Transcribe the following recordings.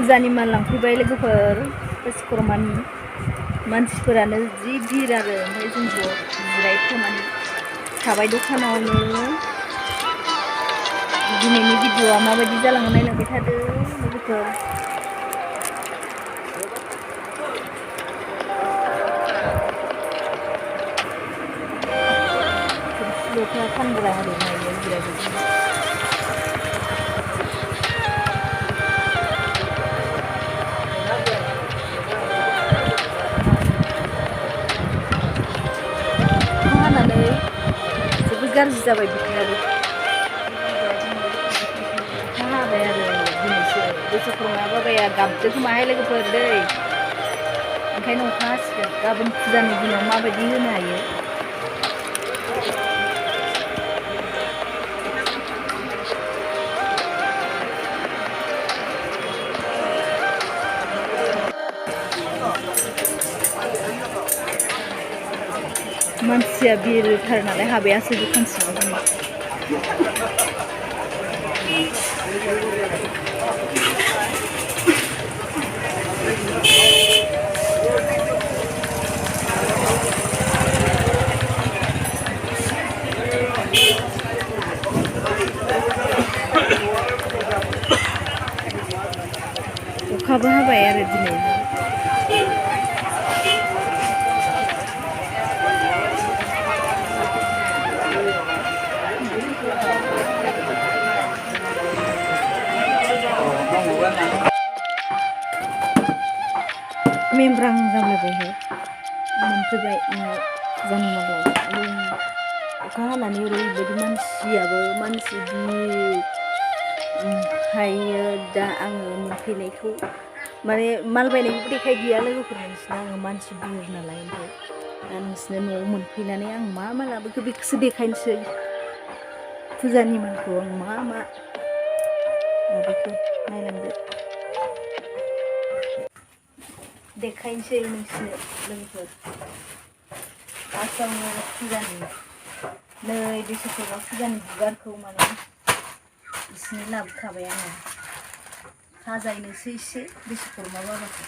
फुजानि माल लांफैबाय लोगोफोर बिश्वकर्मानि मानसिफोरानो जि भिर आरो ओमफ्राय जों ज' जिरायथ'नानै थाबाय दखानावनो दिनैनि भिडिअ'आ माबायदि जालाङो नायलांबाय थादो लोगोफोर थोरसि लथा फानग्रा आरो नायनो जिरायबाय हानानै जोबोद गाज्रि जाबाय बोथोराबो अखा हाबाय आरो दिनैसो बिश्वकर्मा बाबाया गाबदों खोमाहाय लोगोफोर दै ओंखायनो अखा हासिगोन गाबोन फुजानि दिनाव माबायदि होनो हायो मानसिया भिरथार नालाय हाबायासो दखान सिङाव दङ अखाबो हाबाय आरो दिनै मेंब्रां जालायबायहाय मोनफैबाय न'आव फुजानि मालाव अखा हानानै ओरैबायदि मानसि ओमफ्रायो दा आङो मोनफैनायखौ माने माल बायनायखौबो देखायदिया लोगोफोर नोंसिना आङो मानसि भिर नालाय ओमफ्राय दा नोंसिनो न'आव मोनफैनानै आं मा लाबोखो बेखौसो देखायनोसै फुजानि मालखौ आं मा लाबोखो नायलांदो देखायनोसै नोंसिनो लोगोफोर फार्स्टआवनो फुजानि नै बिश्वकर्मा फुजानि बिबारखौ माने बिसिनो लाबोखाबाय आङो साजायनोसै एसे बिश्वकर्मा बाबाखौ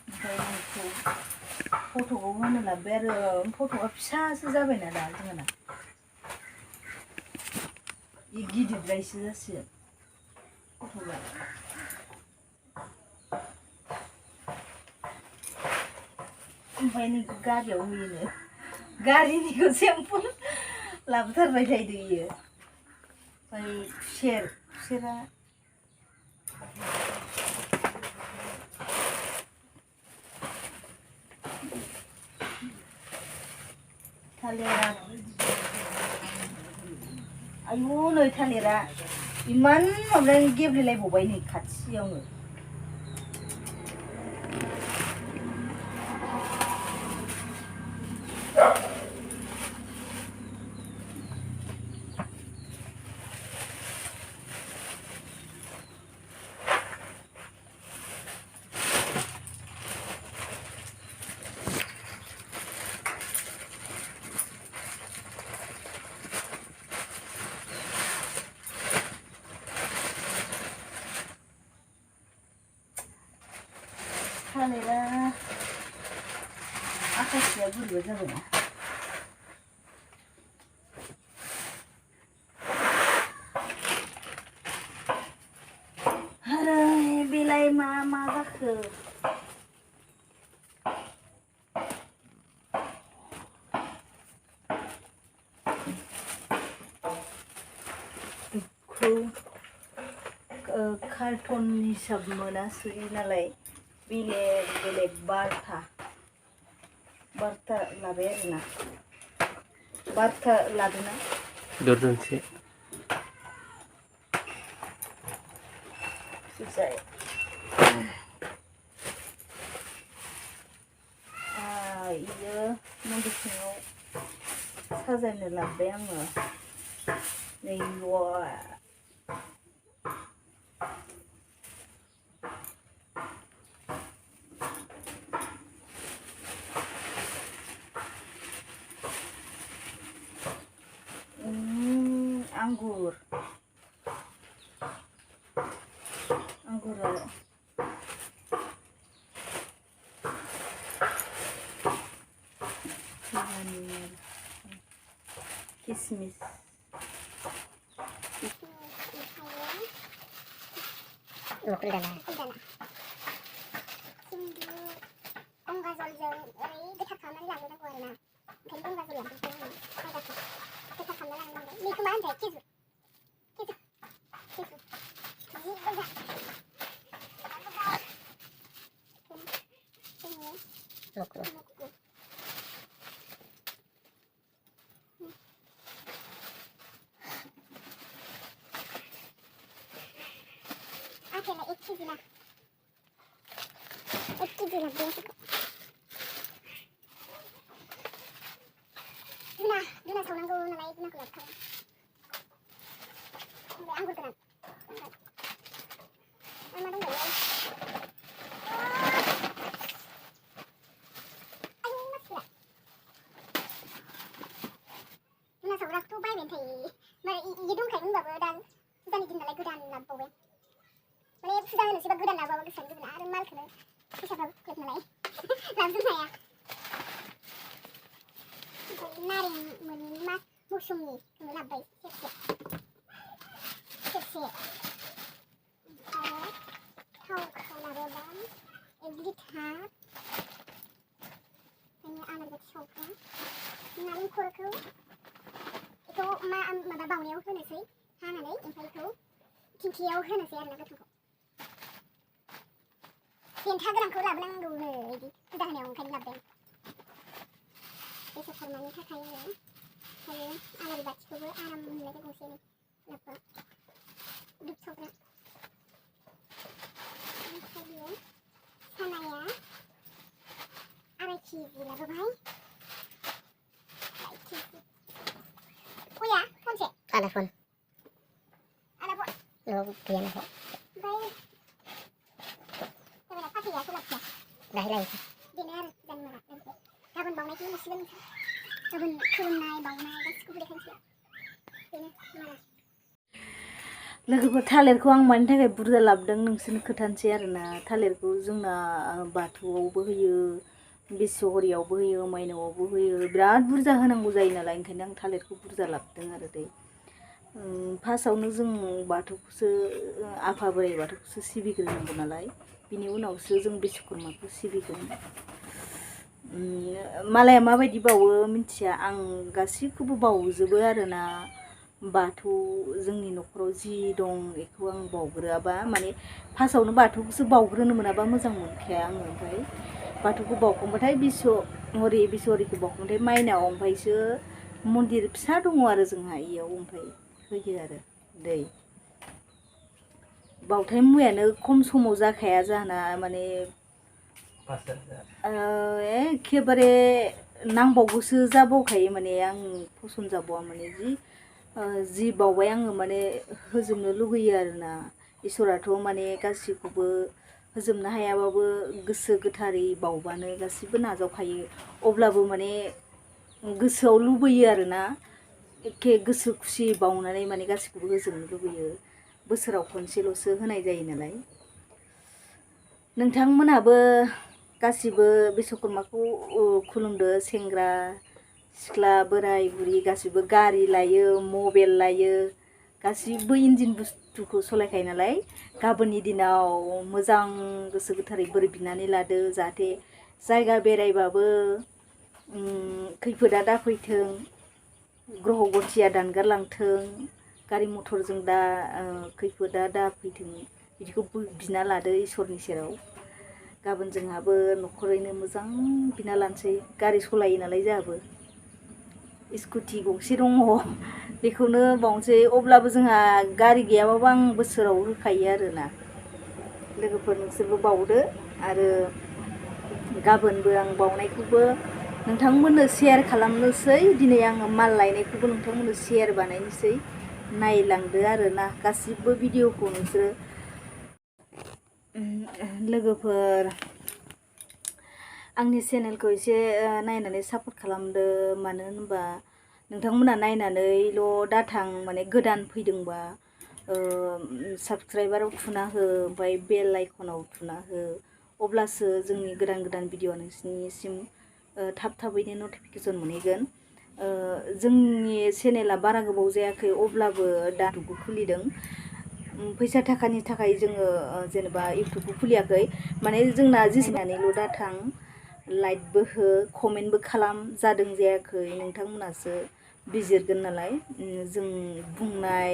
ओमफ्राय बेखौ फट'आव होनो लाबोबाय आरो फट'आ फिसासो जाबायना दा जोंना गिदिरद्रायसो जासिगोन फट'आ ओमफ्राय नोंखौ गारियाव होयोनो गारिनिखौ सेम्पोल लाबोथारबाय थायो इयो ओमफ्राय खुसेरा थालिरा आयु नै थालिरा इमान माबायानो गेब्लेलायबावबाय नै खाथियावनो थालिरा आखासिया बोरैबा जाबायना आरो बेलाय मा जाखो कार्टन हिसाब मोनासै नालाय बेलेग बारथा लाबाय आरोना बारथा लादोंना दर्जनसे इयो मन्दिर सिङाव साजायनो लाबोबाय आङो नै आंगुर किसमिस Uldana. Sindi gंगाजलजों ओरै गोथार खालामनानै लांनांगौ आरोना ओंखायनो गंगाजल लांदों आयदाखौ गोथार खालामना लांनांगौ बेखौ मा होनथाय केजु जि गोजा मुकु अकेला 1 केजी ना 1 केजी लांदों Duna saunanggo naलाय दुनाखौ लाबोखाबाय ओमफ्राय आंगुर गोरान मा दंबावो आयौ मानसिफोरा दुना सावग्राखौथ' बायबायानो थायो माने इयो दंखायो होनबाबो दा फुजानि दिन नालाय गोदान लाबोबावबाय माने फुजा होनोसैबा गोदान लाबोबाबो गोसोआनो गोजोना आरो मालखौनो फैसाफ्राबो खुख्लेब नालाय लाबोजोबनो हाया नारें मा मौसुमि लाबोबाय खेबसे ओमफ्राय थावखौ लाबोबाय 1 लिटार ओमफ्राय आलारि बाथि सावग्रा नारेंखलखौ बेखौ माबा बावनायाव होनोसै हानानै ओमफ्राय बेखौ थिंख्लियाव होनोसै आरोना गोथांखौ देन्था गोनांखौ लाबोनांगौनो बिदि फुजा होनायाव ओंखायनो लाबोदों बेसरखरमानि थाखाय आरो आलारि बाथिखौबो आराम मोनलायबाय गंसेनो लाबोबा धुप सावग्रा ओमफ्राय बियो सानाया 2.5 केजि लाबोबाय 2 केजि गया फनसे आदा फन गैया ना ओमफ्राय जाबाय फाथैया गलाबथिया दाहाय बेनो आरो जानो मारा गाबोन बावनायखौ नुसिगोन गाबोन खुलुमनाय बावनाय गासिखौबो देखायनोसै बेनो मारा लोगोफोर थालिरखौ आं मानि थाखाय बुरजा लाबोदों नोंसोरनो खोन्थानोसै आरोना थालिरखौ जोंना बाथौआवबो होयो बिसहरियावबो होयो माइनावआवबो होयो बिराद बुरजा होनांगौ जायो नालाय ओंखायनो आं थालिरखौ बुरजा लाबोदों आरो दै फार्स्टआवनो जों बाथौखौसो आफा बोराइ बाथौखौसो सिबिग्रोनांगौ नालाय बिनि उनावसो जों बिश्वकर्माखौ सिबिगोन मालाया माबायदि बावो मिथिया आं गासैखौबो बावजोबो आरोना बाथौ जोंनि न'खराव जि दं बेखौ आं बावग्रोआबा माने फार्स्टआवनो बाथौखौसो बावग्रोनो मोनाबा मोजां मोनखाया आङो ओमफ्राय बाथौखौ बावखांबाथाय बिसहरिखौ बावखांबाथाय माइनाव ओमफ्रायसो मन्दिर फिसा दङ आरो जोंहा इयाव ओमफ्राय होयो आरो दै बावथाय मुवायानो खम समाव जाखाया जाना माने एखेबारे नांबावगौसो जाबावखायो माने आं फसन जाबावा माने जि बावबाय आङो माने होजोबनो लुगैयो आरोना इसोराथ' माने गासिखौबो होजोबनो हायाबाबो गोसो गोथारै बावबानो गासिबो नाजावखायो अब्लाबो माने गोसोआव लुबैयो आरोना एखे गोसो खुसि बावनानै माने गासिखौबो होजोबनो लुबैयो बोसोराव खनसेल'सो होनाय जायो नालाय नोंथांमोनाबो गासिबो बिश्वकर्माखौ खुलुमदो सेंग्रा सिख्ला बोराय बुरि गासिबो गारि लायो मबाइल लायो गासिबो इन्जिन बुस्थुखौ सलायखायो नालाय गाबोननि दिनाव मोजां गोसो गोथारै बोर बिनानै लादो जाहाथे जायगा बेरायबाबो खैफोदा दाफैथों ग्रह गतिया दानगारलांथों गारि मथरजों दा खैफोदा दाफैथों बिदिखौ बिना लादो इसोरनि सेराव गाबोन जोंहाबो न'खरैनो मोजां बिना लानोसै गारि सलायो नालाय जोंहाबो स्कुटि गंसे दङ बेखौनो बावनोसै अब्लाबो जोंहा गारि गैयाबाबो आं बोसोराव होखायो आरोना लोगोफोर नोंसोरबो बावदो आरो गाबोनबो आं बावनायखौबो नोंथांमोननो शेयार खालामनोसै दिनै आङो माल लायनायखौबो नोंथांमोननो शेयार बानायनोसै नायलांदो आरोना गासिबो भिडिअखौ नोंसोरो लोगोफोर आंनि चेनेलखौ एसे नायनानै सापर्ट खालामदो मानो होनबा नोंथांमोना नायनानैल' दाथां माने गोदान फैदोंबा साबस्क्राइबाराव थुना हो ओमफ्राय बेल आइकनाव थुना हो अब्लासो जोंनि गोदान भिडिअ नोंसिनिसिम थाब थाबैनो नटिफिकेसन मोनहैगोन जोंनि चेनेला बारा गोबाव जायाखै अब्लाबो दा इउटुबखौ खुलिदों। फैसा थाखानि थाखाय जोङो जेनेबा इउटुबखौ खुलियाखै, माने जोंना जिसिनानैल' दाथां लाइकबो हो कमेन्टबो खालाम, जादों जायाखै नोंथांमोनासो बिजिरगोन नालाय। जों बुंनाय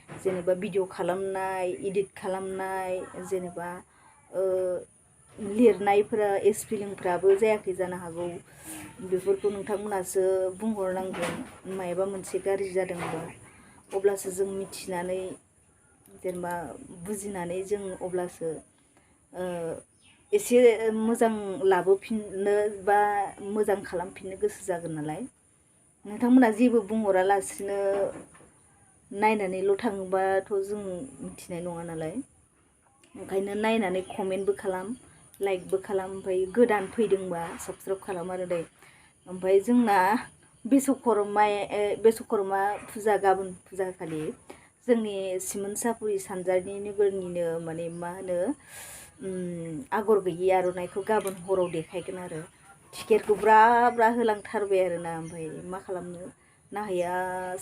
जेनेबा भिडिअ खालामनाय, इडिट खालामनाय, जेनेबा लिरनायफोरा स्पेलिंफ्राबो जायाखै जानो हागौ, बेफोरखौ नोंथांमोनासो बुंहरनांगोन। मायबा मोनसे गाज्रि जादोंबा अब्लासो जों मिथिनानै जेनेबा बुजिनानै जों अब्लासो एसे मोजां लाबोफिननो बा मोजां खालामफिननो गोसो जागोन नालाय। नोंथांमोना जेबो बुंहरालासिनो नायनानैल' थाङोबाथ' जों मिथिनाय नङा नालाय। ओंखायनो नायनानै कमेन्टबो खालाम, लाइकबो खालाम, ओमफ्राय गोदान फैदोंबा साबसक्राइब खालाम आरो दे। ओमफ्राय जोंना बिश्वकर्मा फुजा गाबोन फुजा खालि जोंनि सिमोनसापुरि सानजारि नोगोरनिनो माने मा होनो आगर गैयि आर'नाइखौ गाबोन हराव देखायगोन आरो। टिकेटखौ ब्रा ब्रा होलांथारबाय आरोना। ओमफ्राय मा खालामनो नायहैया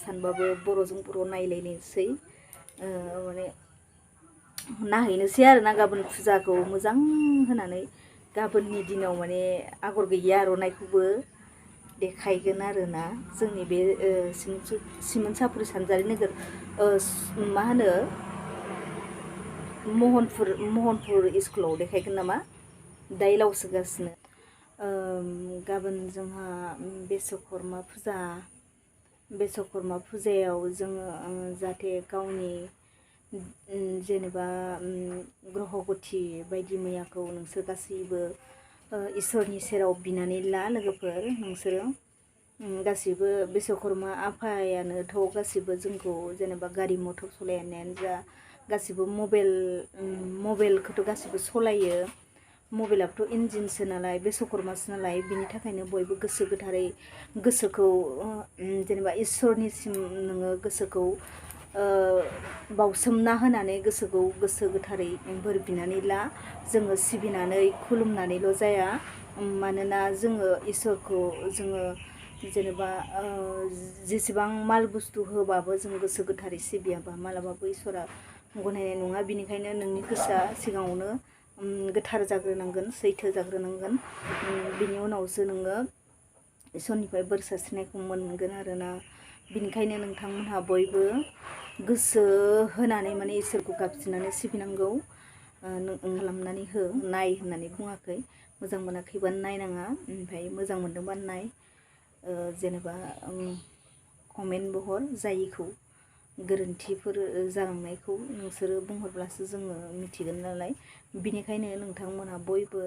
सानबाबो बर'जों बर' नायलायनोसै, माने नायहैनोसै आरोना गाबोन फुजाखौ मोजां होनानै। गाबोननि दिनाव माने आगर गैयि आर'नाइखौबो देखायगोन आरोना जोंनि बे सिमोनसापुरि सानजारि नोगोर मा होनो महनपुर स्कुलाव देखायगोन नामा, दायो लाव सोगासिनो। गाबोन जोंहा बिश्वकर्मा फुजायाव जोङो जाहाथे गावनि जेनेबा ग्रह' गथि बायदि मैयाखौ नोंसोर गासैबो इसोरनि सेराव बिनानै ला लोगोफोर। नोंसोरो गासैबो बिश्वकर्मा आफायानोथ' गासैबो जोंखौ जेनेबा गारि मथर सालायनायानो जा, गासैबो मबाइलखौथ' गासैबो सलायो। मबाइलाबोथ' इन्जिनसो नालाय, बिश्वकर्मासो नालाय, बिनि थाखायनो बयबो गोसो गोथारै गोसोखौ जेनेबा इसोरनिसिम नोङो गोसोखौ बावसोमना होनानै गोसोखौ गोसो गोथारै बोर बिनानै ला। जोङो सिबिनानै खुलुमनानैल' जाया, मानोना जोङो इसोरखौ जोङो जेनेबा जेसेबां माल बुस्थु होबाबो जों गोसो गोथारै सिबियाबा मालाबाबो इसोरा गनायनाय नङा। बिनिखायनो नोंनि गोसोआ सिगाङावनो गोथार जाग्रोनांगोन, सैथो जाग्रोनांगोन। बिनि उनावसो नोङो इसोरनिफ्राय बोर सारस्रिनायखौ मोनगोन आरोना। बिनिखायनो नोंथांमोनहा बयबो गोसो होनानै माने इसोरखौ गाबज्रिनानै सिबिनांगौ। नों खालामनानै हो, नाय होननानै बुङाखै, मोजां मोनाखैबा नायनाङा, ओमफ्राय मोजां मोनदोंबा नाय। जेनेबा कमेन्टबो हर, जायिखौ गोरोन्थिफोर जालांनायखौ नोंसोरो बुंहरब्लासो जोङो मिथिगोन नालाय। बिनिखायनो नोंथांमोनहा बयबो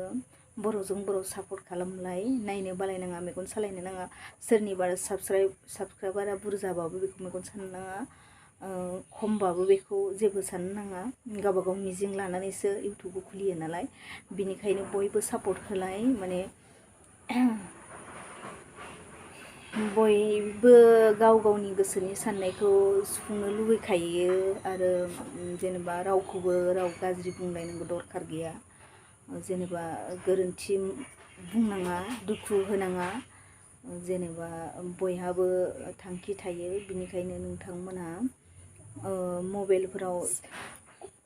बर'जों बर' सापर्ट खालामलाय, नायनो बालायनाङा, मेगन सालायनो नाङा। सोरनिबा साबसक्राइबारा बुरजाबाबो बेखौ मेगन सानो नाङा, खमबाबो बेखौ जेबो साननो नाङा। गावबा गाव मिजिं लानानैसो इउटुबखौ खुलियो नालाय। बिनिखायनो बयबो सापर्ट होलाय, माने बयबो गाव गावनि गोसोनि साननायखौ सुफुंनो लुबैखायो आरो जेनेबा रावखौबो राव गाज्रि बुंलायनांगौ दरखार गैया। जेनेबा गोरोन्थि बुंनाङा, दुखु होनाङा, जेनेबा बयहाबो थांखि थायो। बिनिखायनो नोंथांमोनहा मबाइलफोराव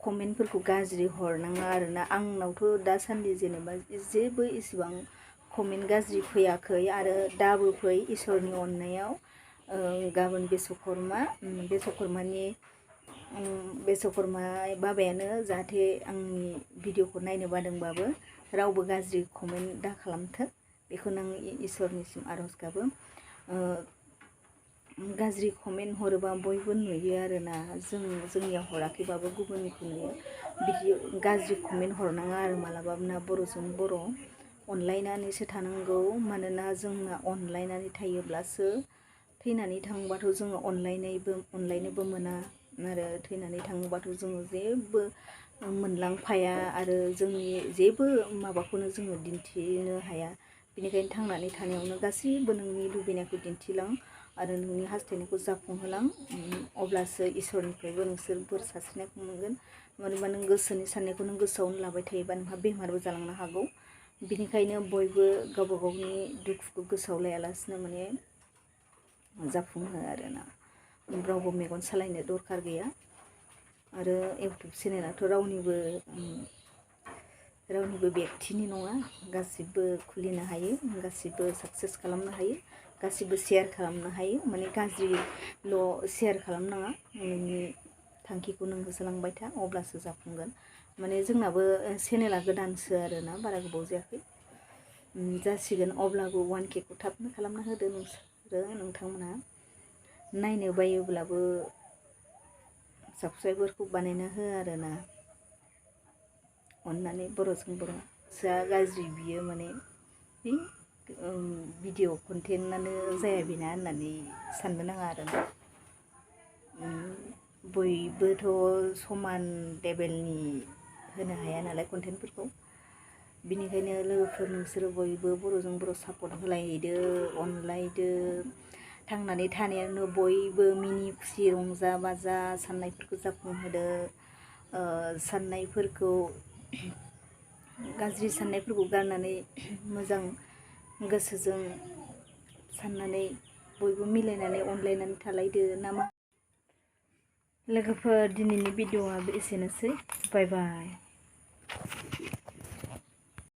कमेन्टफोरखौ गाज्रि हरनाङा आरोना। आंनावथ' दासान्दि जेनेबा जेबो इसेबां कमेन्ट गाज्रि फैयाखै आरो दाबो फै, इसोरनि अननायाव। गाबोन बिश्वकर्मा बाबायानो जाहाथे आंनि भिडिअखौ नायनो बादोंबाबो रावबो गाज्रि कमेन्ट दा खालामथों, बेखौनो आं इसोरनिसिम आर'ज गाबो। गाज्रि कमेन्ट हरोबा बयबो नुयो आरोना, जोंनियाव हराखैबाबो गुबुननिखौ नुयो। बिदि गाज्रि कमेन्ट हरनाङा आरो मालाबाबो ना। बर'जों बर' अनलायनानैसो थानांगौ, मानोना जोंना अनलायनानै थायोब्लासो, थैनानै थांबाथ' जोङो अनलायनोबो मोना आरो थैनानै थाङोबाथ' जोङो जेबो मोनलांफाया आरो जोंनि जेबो माबाखौनो जोङो दिन्थिनो हाया। बेनिखायनो थांनानै थानायावनो गासैबो नोंनि लुबैनायखौ दिन्थिलां आरो नोंनि हास्थायनायखौ जाफुंहोलां, अब्लासो इसोरनिफ्रायबो नोंसोर बोर सारस्रिनायखौ मोनगोन। मानोबा नों गोसोनि साननायखौ नों गोसोआवनो लाबाय थायोबा नोंहा बेमारबो जालांनो हागौ। बिनिखायनो बयबो गावबा गावनि दुखुखौ गोसोआव लायालासिनो माने जाफुङो आरोना रावबो मेगन सालायनो दरखार गैया आरो इउटुब चेनेलाथ' रावनिबो बेक्तिनि नङा गासिबो खुलिनो हायो गासिबो साक्सेस खालामनो हायो गासिबो शेयार खालामनो हायो माने गाज्रिल' शेयार खालामनाङा नोंनि थांखिखौ नों होसोलांबाय था अब्लासो जाफुंगोन माने जोंनाबो चेनेला गोदानसो आरोना बारा गोबाव जायाखै जासिगोन अब्लाबो 1K खौ थाबनो खालामना होदो नोंथांमोनहा नायनो बायोब्लाबो साबस्क्राइबारखौ बानायना हो आरोना अननानै बर'जों बर' सोआ गाज्रि बियो माने भिडिअ कन्टेन्टआनो जाया बेना होननानै साननो नाङा आरोना बयबोथ' समान लेभेलनि होनो हाया नालाय कन्टेन्टफोरखौ बिनिखायनो लोगोफोर नोंसोरो बयबो बर'जों बर' सापर्ट होलायदो अनलायदो थांनानै थानायावनो बयबो मिनि खुसि रंजा बाजा साननायफोरखौ जाफुंहोदो साननायफोरखौ गाज्रि साननायफोरखौ गारनानै मोजां गोसोजों साननानै बयबो मिलायनानै अनलायनानै थालायदो नामा लोगोफोर दिनैनि भिडिअ'आ एसेनोसै बाय बाय